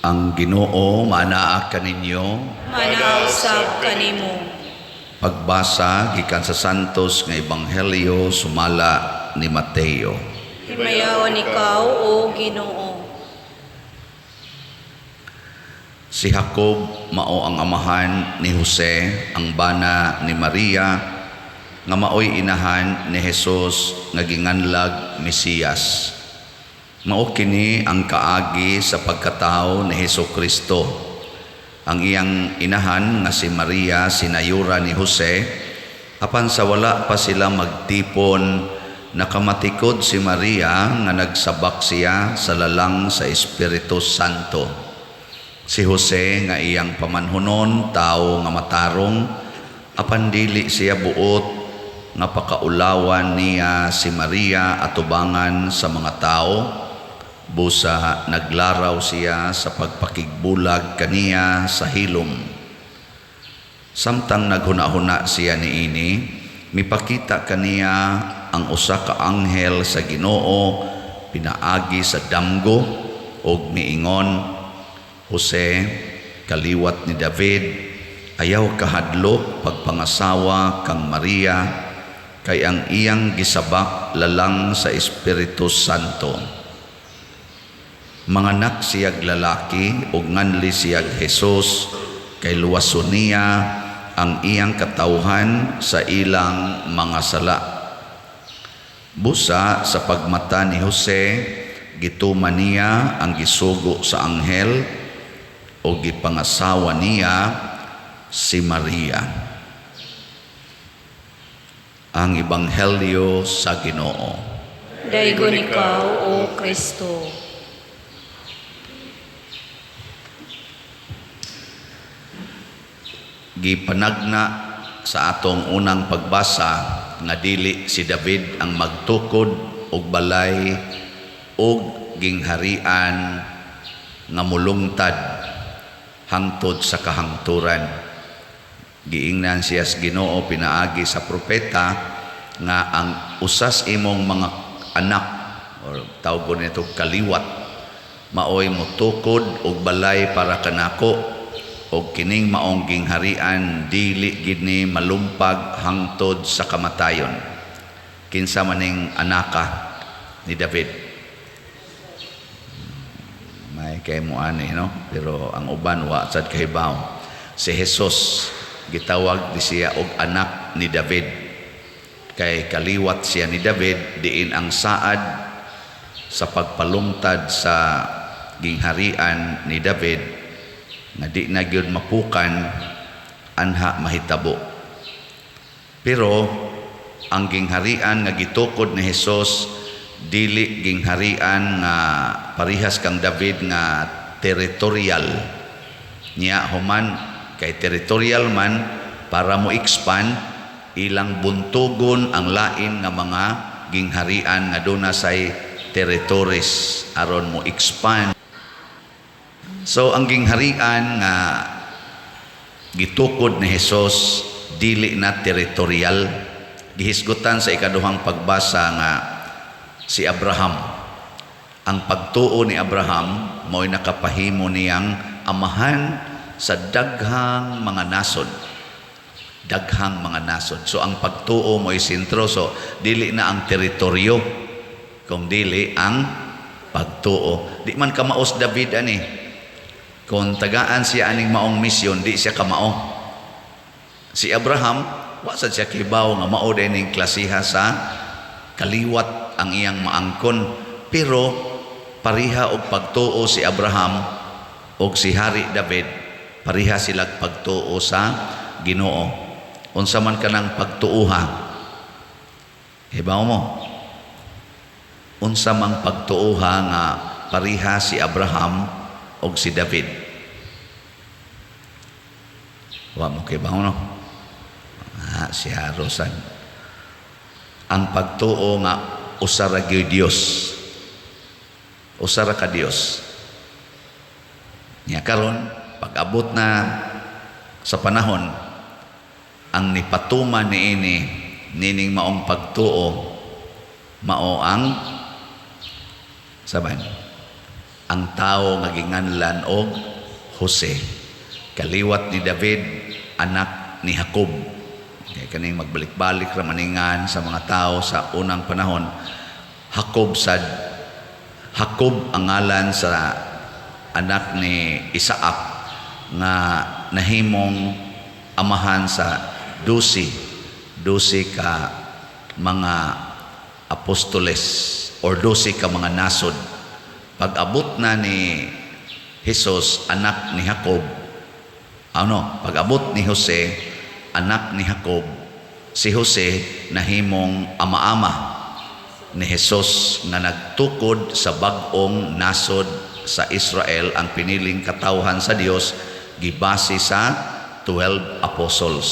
Ang Ginoo maanaa kaninyo. Manaa usab kanimo. Pagbasa gikan sa Santos nga Ebanghelyo sumala ni Mateo. Himayaon ikaw, O Ginoo. Si Jacob mao ang amahan ni Jose, ang bana ni Maria, nga maoy inahan ni Jesus nga ginganlag Mesiyas. Mao kini ang kaagi sa pagkatawo ni Hesus Kristo. Ang iyang inahan nga si Maria sinayura ni Jose, apan sa wala pa sila magtipon, nakamatikod si Maria nga nagsabak siya sa lalang sa Espiritu Santo. Si Jose nga iyang pamanhunon, tawo nga matarong, apan dili siya buot nga pakaulawan niya si Maria atubangan sa mga tawo, busa naglaraw siya sa pagpakigbulag kaniya sa hilom. Samtang naghuna-huna siya niini, mipakita kaniya ang usa ka anghel sa Ginoo pinaagi sa damgo ug miingon, "Jose, kaliwat ni David, ayaw kahadlok pagpangasawa kang Maria, kay ang iyang gisabak lalang sa Espiritu Santo. Manganak siyag lalaki ug nganli siyag Jesus, kay luwason niya ang iyang katawhan sa ilang mga sala." Busa sa pagmata ni Jose, gituman niya ang gisugo sa anghel o gipangasawa niya si Maria. Ang Ebanghelyo sa Ginoo. Daygon ikaw, O Kristo. Gipanagna sa atong unang pagbasa nga dili si David ang magtukod og balay og gingharian nga mulungtad hangtod sa kahangturan. Giingnan siya sa Ginoo pinaagi sa propeta nga ang usas imong mga anak or tawgon nito kaliwat maoy motukod og balay para kanako, og kining maong gingharian dili gid ni malumpag hangtod sa kamatayon. Kinsa maning anaka ni David? May kay mo ani, no? Pero ang uban wa sad kahibaw. Si Jesus gitawag di siya og anak ni David, kay kaliwat siya ni David, diin ang saad sa pagpalungtad sa gingharian ni David nga di na gyud mapukan anha mahitabo. Pero ang gingharian nga gitukod ni Hesus dili gingharian nga parihas kang David nga territorial. Niya human kay territorial man, para mo expand ilang buntugon ang lain nga mga gingharian nga duna say territories aron mo expand. So ang gingharian nga gitukod ni Hesus dili na territorial. Gihisgutan sa ikaduhang pagbasa nga si Abraham, ang pagtuo ni Abraham mao'y nakapahimo niyang amahan sa daghang mga nasod. Daghang mga nasod. So ang pagtuo mo'y sentro. So dili na ang teritoryo, kung dili ang pagtuo. Di man kamaos David ani. Kung tagaan siya aning maong misyon, di siya kamao. Si Abraham, wa sad siya kibaw nga mao ning klasiha sa kaliwat ang iyang maangkon. Pero pariha og pagtuo si Abraham og si Hari David, pariha silag pagtuo sa Ginoo. Unsa man kanang pagtuoha? Hibaw mo? Unsa mang pagtuoha nga pariha si Abraham og si David? Wa mo kibaw, no? Ah, si Rosan. Ang pagtuo nga usa ra gyud Dios. Usa ra ka Dios. Nya karon pag-abot na sa panahon, ang nipatuman niini nining maong pagtuo mao ang saban Ang tao nga ginganlan og Jose, kaliwat ni David, anak ni Jacob. Kay kaning magbalik-balik ra maningan sa mga tao sa unang panahon. Jacob sad, Jacob ang ngalan sa anak ni Isaac nga nahimong amahan sa 12 ka mga apostoles or 12 ka mga nasod. Pag-abot na ni Jesus, anak ni Jacob, ano, pag-abot ni Jose, anak ni Jacob, si Jose nahimong ama-ama ni Jesus nga nagtukod sa bag-ong nasod sa Israel, ang piniling katawhan sa Dios, gibase sa 12 apostles.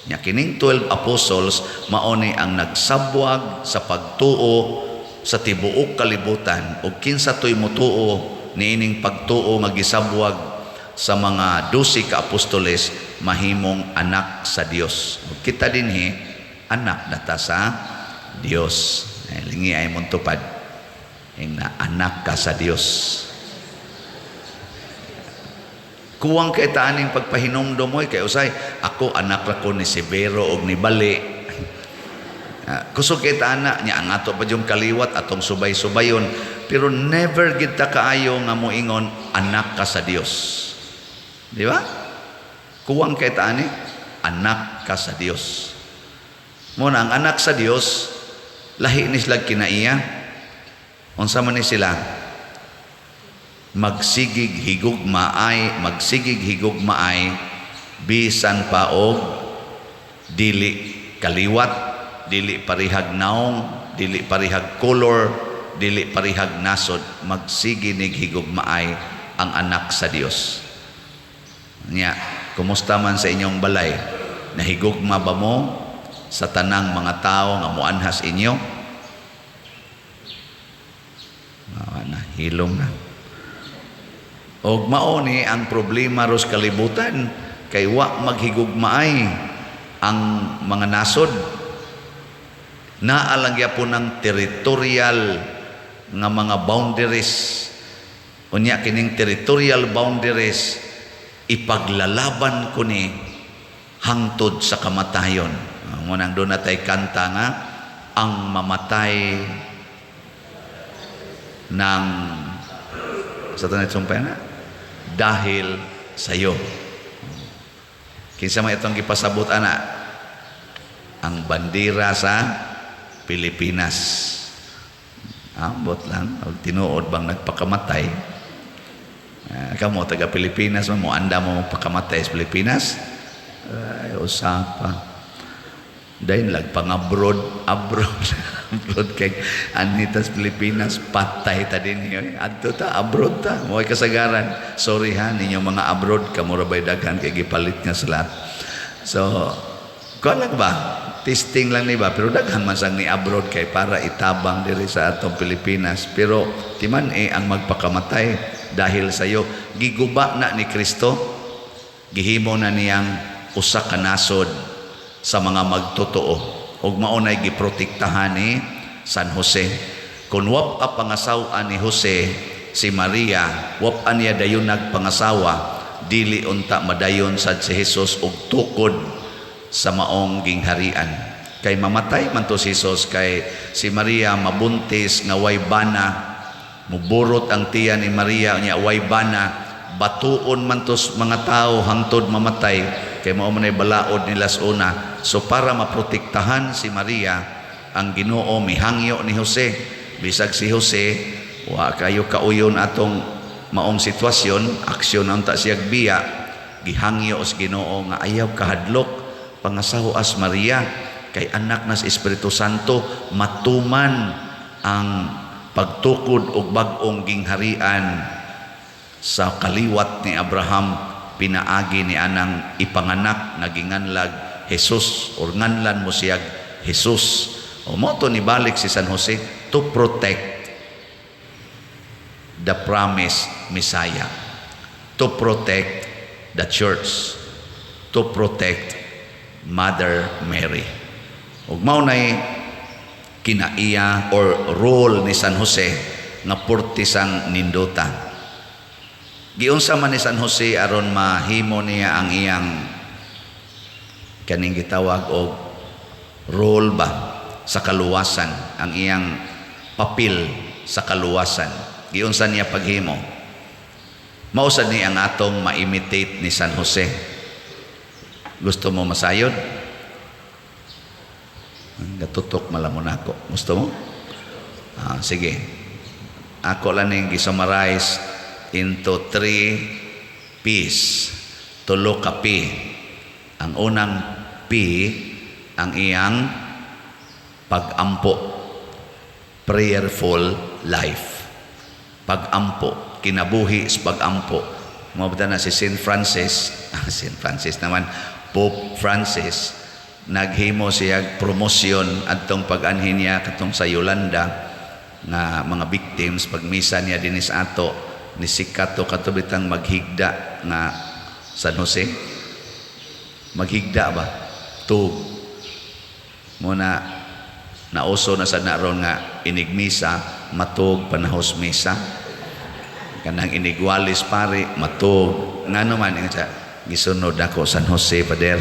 Nya kining 12 apostles mao ni ang nagsabwag sa pagtuo sa tibuok kalibutan, ug kinsa toy motuo niining pagtuo nga gisabwag sa mga 12 ka apostoles, mahimong anak sa Dios. Ug kita dinhi, anak na ta sa Dios. Ay, lingi ay mong tupad. Ing na anak ka sa Dios. Kuwang kay taaning pagpahinumdom mo kay usay ako anak ra ko ni Severo og ni Bali. Kusog kay taana nya ang ato pa yung kaliwat atong subay-subayon, pero never gid ta kaayo nga moingon anak ka sa Dios. Di ba? Kuwang kay taani anak ka sa Dios. Mo na ang anak sa Dios, lahi ni sila kinaiya. Unsa man ni sila? Magsigig higugmaay, magsigig higugmaay bisan pa og dili kaliwat, dili parihag naong, dili parihag color, dili parihag nasod, magsige nig higugmaay ang anak sa Dios. Nya, kumusta man sa inyong balay? Nahigugma ba mo sa tanang mga tao nga muanhas inyo? Ah, na, hilom na. Og mao ni ang problema ros kalibutan kay wa maghigugmaay ang mga nasod. Naa lang gyapon ng territorial nga mga boundaries. Unya kining territorial boundaries ipaglalaban ko ni hangtod sa kamatayon. Mo nang doon natay kanta nga ang mamatay ng sa tanay sumpay na dahil sayo. Kinsa man itong gipasabot ana? Ang bandera sa Pilipinas. Ambot lang og tinuod bang nagpakamatay. Kamo taga Pilipinas man mo, anda mo magpakamatay sa Pilipinas? Ay, usapa. Dayon lag pang abroad, abroad, abroad kay anitas Pilipinas patay ta din oy. Adto ta, abroad ta. Mo'y kasagaran. Sorry ha ninyo mga abroad, kamo ra bay daghan kay gipalit nga sa lahat. So, kuan lang ba? Testing lang ni ba? Pero daghan man sang ni abroad kay para itabang diri sa atong Pilipinas. Pero timan eh ang magpakamatay dahil sayo, giguba na ni Kristo, gihimo na niyang usa ka nasod sa mga magtotoo, ug mao nay giprotektahan ni San Jose. Kung wa pa pangasawa ni Jose si Maria, wa pa niya dayon nagpangasawa, dili unta madayon sad si Jesus og tukod sa maong gingharian, kay mamatay man to si Jesus, kay si Maria mabuntis nga way bana, muburot ang tiyan ni Maria nya way bana, batuon man to mga tao hangtod mamatay kay mao man ay balaod nila sa una. So para maprotektahan si Maria, ang Ginoo mihangyo ni Jose. Bisag si Jose wa kayo kauyon atong maong sitwasyon, aksyon unta siyag biya, gihangyo sa Ginoo nga ayaw kahadlok, pangasawas Maria kay anak na sa Espiritu Santo, matuman ang pagtukod og bag-ong gingharian sa kaliwat ni Abraham pinaagi ni anang ipanganak nga ginganlag Jesus or nganlan mo siyag Jesus. O mo to nibalik si San Jose to protect the promised Messiah, to protect the church, to protect Mother Mary. Ug mao nay kinaiya or role ni San Jose nga portisang nindota. Giunsa man ni San Jose aron mahimo niya ang iyang kaning gitawag og role ba sa kaluwasan, ang iyang papel sa kaluwasan. Giunsa niya paghimo? Mao sad ni ang atong ma-imitate ni San Jose. Gusto mo masayod? Gatutok malamon ako. Gusto mo? Ah, sige. Ako lang ning gi-summarize into three P's. Tulo ka P. Ang unang P, ang iyang pag-ampo. Prayerful life. Pag-ampo. Kinabuhi sa pag-ampo. Mao na si Saint Francis, Saint Francis naman, Pope Francis, naghimo siya promosyon adtong pag-anhi niya katong sa Yolanda nga mga victims. Pagmisa niya dinhi sa ato, ni sikat to kato bitang maghigda nga San Jose, maghigda ba tug muna. Nauso na sa naron nga inigmisa matug panahos misa, kanang inigwalis pare matug. Ngano man ingon siya, "Gisunod ako San Jose, pader."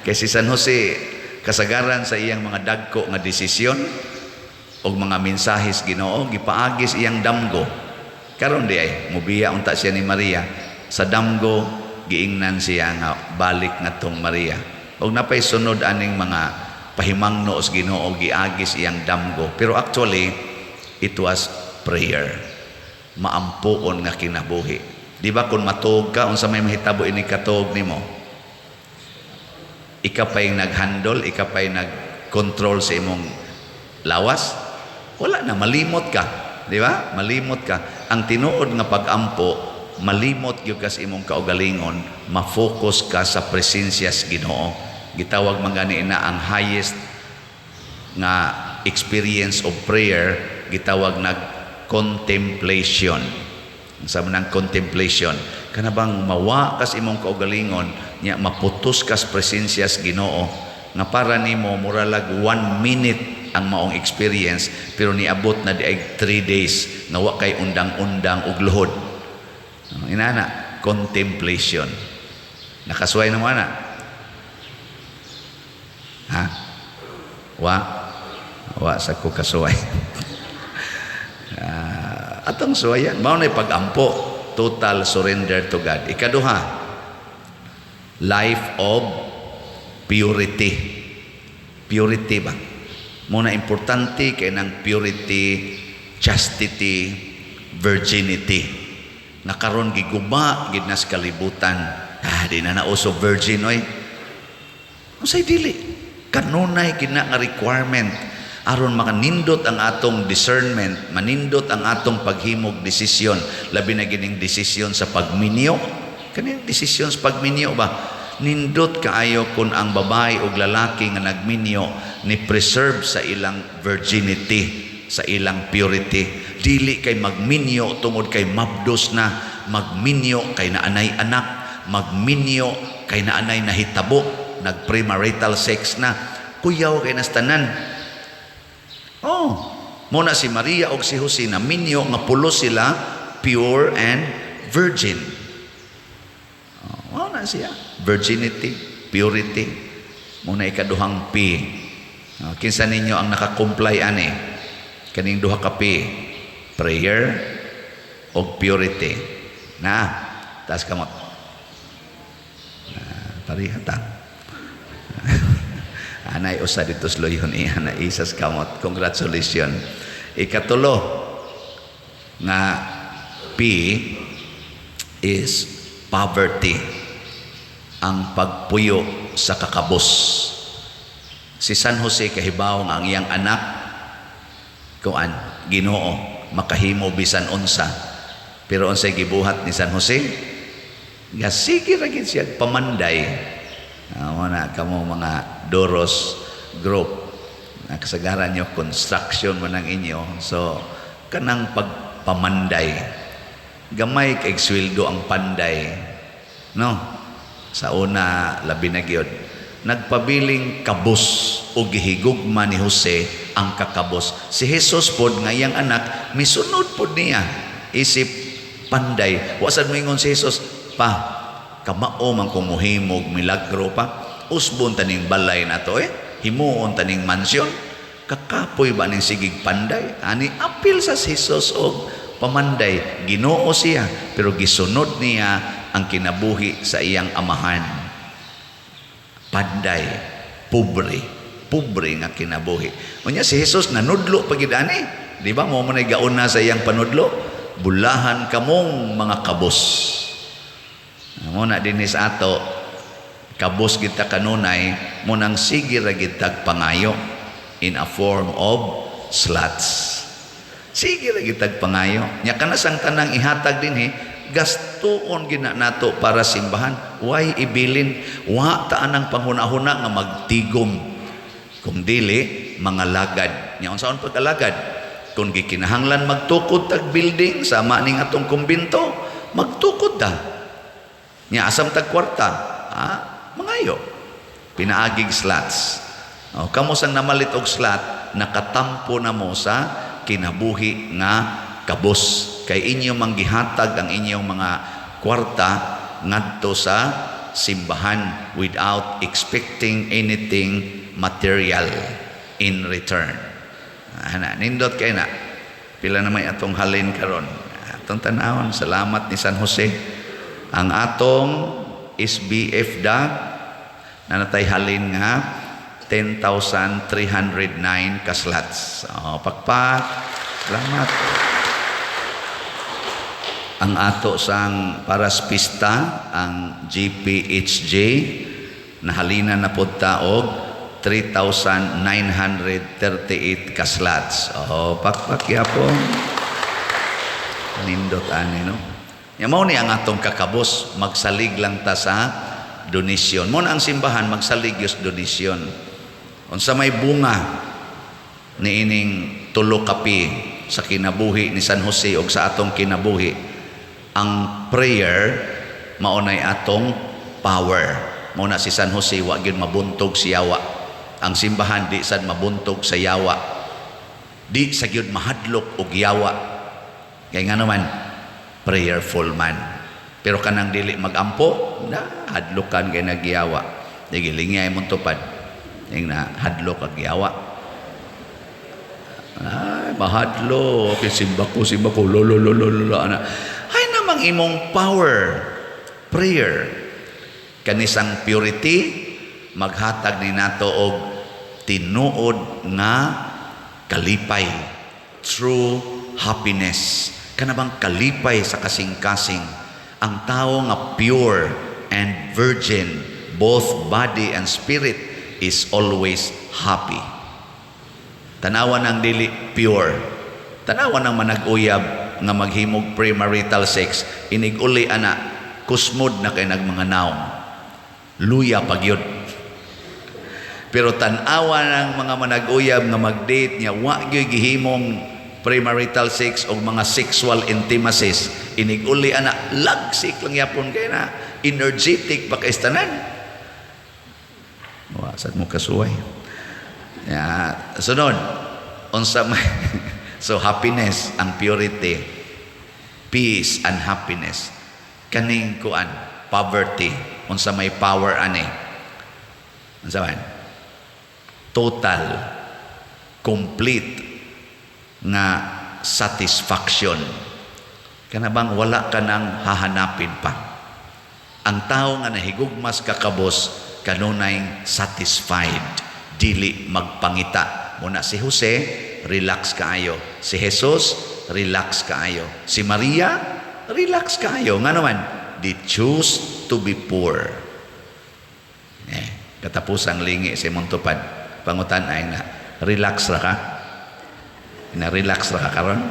Kay si San Jose, kasagaran sa iyang mga dagko nga desisyon og mga mensahis Ginoo gipaagis iyang damgo. Karon di ay mubiya unta siya ni Maria, sa damgo giingnan siya nga balik ngadtong Maria. Og napay sunod aning mga pahimangno sa Ginoo, giagis iyang damgo. Pero actually it was prayer, maampuon nga kinabuhi. Di ba kung matuog ka, unsa may mahitabo ini katuog nimo? Ika pa'y nag-handle, ika pa'y nag-control sa imong lawas? Wala na, malimot ka. Di ba? Malimot ka. Ang tinuod nga pag-ampo, malimot gyud ka sa imong kaugalingon, ma-focus ka sa presensya sa Ginoo. Gitawag man gani na ang highest nga experience of prayer, gitawag nag contemplation. Sa manang contemplation, kana bang mawa kas imong kaugalingon nya maputos kas presensya sa Ginoo nga para nimo muralag one minute ang maong experience, pero niabot na di ay 3 days nga wa kay undang-undang ug luhod. Oh, inana contemplation. Nakasuway na mo ana? Ha, wa wa sa ko kasuway. Atong suwayan. Mao na pag-ampo, total surrender to God. Ikaduha, life of purity. Purity ba? Muna importante kay ng purity, chastity, virginity. Nga karon giguba gid na sa kalibutan. Ah, di na nauso virgin oy. Unsay dili? Kanunay kina nga requirement aron makanindot ang atong discernment, manindot ang atong paghimog desisyon, labi na gining desisyon sa pagminyo. Kaning desisyon sa pagminyo ba? Nindot kaayo kung ang babae ug lalaki nga nagminyo ni preserve sa ilang virginity, sa ilang purity. Dili kay magminyo tungod kay mabdos na, magminyo kay naanay anak, magminyo kay naanay nahitabo, nag-premarital sex na. Kuyaw kay nastanan. Oh, muna si Maria og si Jose na minyo nga pulos sila, pure and virgin. Oh, mao na siya. Virginity, purity. Muna ikaduhang P. Oh, kinsa ninyo ang naka-comply ani? Kaning duha ka P. Prayer og purity. Na, taas kamot. Ah, pareha ta. Anay usa dito sa luyon iya na isas kamot. Congratulations. Ikatulo nga P is poverty. Ang pagpuyo sa kakabos. Si San Jose kahibaw nga ang iyang anak kuan Ginoo, makahimo bisan unsa. Pero unsay gibuhat ni San Jose? Gasige ra gid siya pamanday. Ah, na kamo mga Doros group na kasagaran nyo construction man ang inyo. So kanang pagpamanday, gamay kay sweldo ang panday, no? Sa una labi na gyud nagpabiling kabos o gihigugma ni Jose ang kakabos. Si Jesus pod nga iyang anak, misunod pod niya isip Panday. Wa sad moingon si Jesus, "Pa, kamao man kung muhimog milagro pa. Usbon taning balay na to eh. Himuon taning mansyon. Kakapoy ba ning sigig panday?" Ani apil sa si Jesus og pamanday. Ginoo siya, pero gisunod niya ang kinabuhi sa iyang amahan. Panday, pobre, pobre nga kinabuhi. Unya si Jesus nanudlo pa gid ani. Di ba mo man gauna sa iyang panudlo? "Bulahan kamong mga kabos." Mo na dinhi sa ato, kabos kita kanunay, mo nang sige ra gid tag pangayo in a form of slots. Sige ra gid tag pangayo. Nya kana sang tanang ihatag dinhi, gastuon gina nato para simbahan. Why ibilin? Wa ta anang panghuna-huna nga magtigom. Kung dili, mga lagad. Nya unsaon pag-alagad? Kung gikinahanglan magtukod tag building sama ning atong kumbinto, magtukod ta. Nya asam tag kwarta, ah, mangayo. Pinaagig slots. O, kamo sang namalit og slot, nakatampo na mo sa kinabuhi nga kabos. Kay inyo mang gihatag ang inyong mga kwarta ngadto sa simbahan without expecting anything material in return. Ana, nindot kay na. Pila na may atong halin karon? Atong tanawon, salamat ni San Jose. Ang atong SBF da nanatay halin nga 10,309 ka slots. Oh, pakpak. Salamat. Ang ato sang para sa pista, ang GPHJ, nahalina na pod ta og 3,938 ka slots. Oh, pakpak yapon. Nindot ani, no. Ya mao ni ang atong kakabos, magsalig lang ta sa donasyon. Mo na ang simbahan magsalig yus donasyon. Unsa may bunga niining tulo ka P sa kinabuhi ni San Jose og sa atong kinabuhi? Ang prayer maunay atong power. Mo na si San Jose wa gyud mabuntog si yawa. Ang simbahan di sad mabuntog sa yawa. Di sa gyud mahadlok og yawa. Kay nga naman prayerful man. Pero kanang dili magampo, na hadlokan kay nagyawa. Sige, lingay mong tupad. Yung na hadlok ag yawa. Ay, mahadlo. Okay, simba ko, simba ko. Lo, lo, lo, lo, lo, lo. Ana. Ay namang imong power. Prayer. Kanisang purity, maghatag ni nato og tinuod nga kalipay. True happiness. Kana bang kalipay sa kasing-kasing. Ang tao nga pure and virgin, both body and spirit, is always happy. Tanawan ang dili pure. Tanawan ang manag-uyab nga maghimog premarital sex, inig-uli ana, kusmod na kay nagmanga naong. Luya pagyud. Pero tan-awa ng mga manag-uyab nga mag-date niya, wa gyud gihimong premarital sex o mga sexual intimacies. Inig-uli ana, lagsik lang yapon kay na energetic pa kay tanan. Wa sad mo kasuway. Ya, sunod unsa may, so happiness ang purity, peace and happiness. Kaning kuan, poverty, unsa may power ani? Unsa man? Total, complete nga satisfaction. Kana bang wala ka nang hahanapin pa. Ang tao nga nahigugmas kakabos kanunay satisfied, dili magpangita. Muna si Jose, relax kaayo. Si Jesus, relax kaayo. Si Maria, relax kaayo. Nga naman, they choose to be poor. Eh, katapusang lingi si Montupad. Pangutan ay na, relax ra ka? Na relax ra ka karon?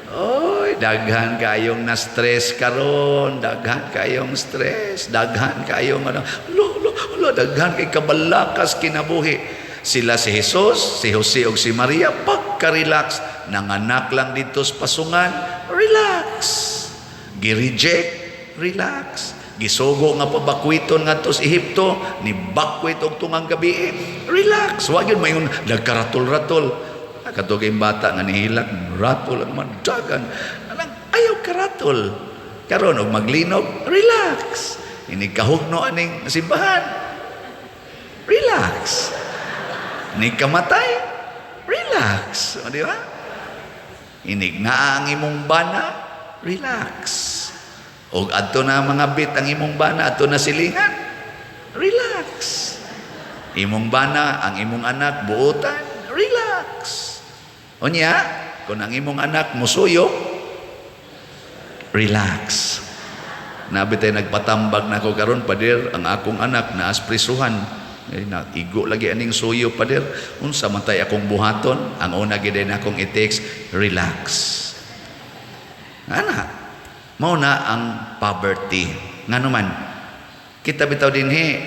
Oy, daghan kayong na stress karon, daghan kayong stress, daghan kayong ano, lo lo lo, daghan kay kabalakas kinabuhi. Sila si Jesus, si Jose ug si Maria pagka-relax, nanganak lang dito sa pasungan, relax. Gi-reject, relax. Gisugo nga pabakwiton ngadto sa Ehipto, ni bakwit og tungang gabi, relax. Wa gyud mayon nagkaratol-ratol. Katugay bata nga nihilak, ratol ang madagan. Anang ayaw karatol. Maratol. Karon og maglinog, relax. Inig kahugno aning simbahan, relax. Inig kamatay, relax. O, di ba? Inig naa ang imong bana, relax. Og adto na mga bit ang imong bana, adto na silingan, relax. Imong bana, ang imong anak, buotan, relax. Unya, kung ang imong anak musuyo, relax. Naa bitay nagpatambag nako karon, "Pader, ang akong anak naa sa prisuhan. Eh, na, igo lagi aning suyo, pader. Unsa man tay akong buhaton?" Ang una gid na akong i-text, "Relax." Ana, mao na ang poverty. Ngano man, kita bitaw dinhi,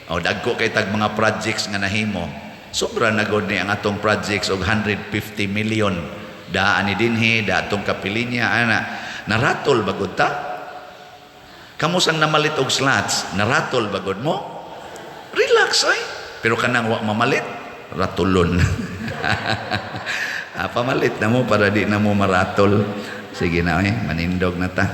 o dagko kay tag mga projects nga nahimo. Sobra na gud ni ang atong projects og 150 million. Daan ni dinhi, da atong kapilinya, ana. Naratol ba gud ta? Kamo sang namalit og slots, naratol ba gud mo? Relax ay. Pero kanang wa mamalit, ratulon. Ah, pamalit na mo para di na mo maratol. Sige na eh, manindog na ta.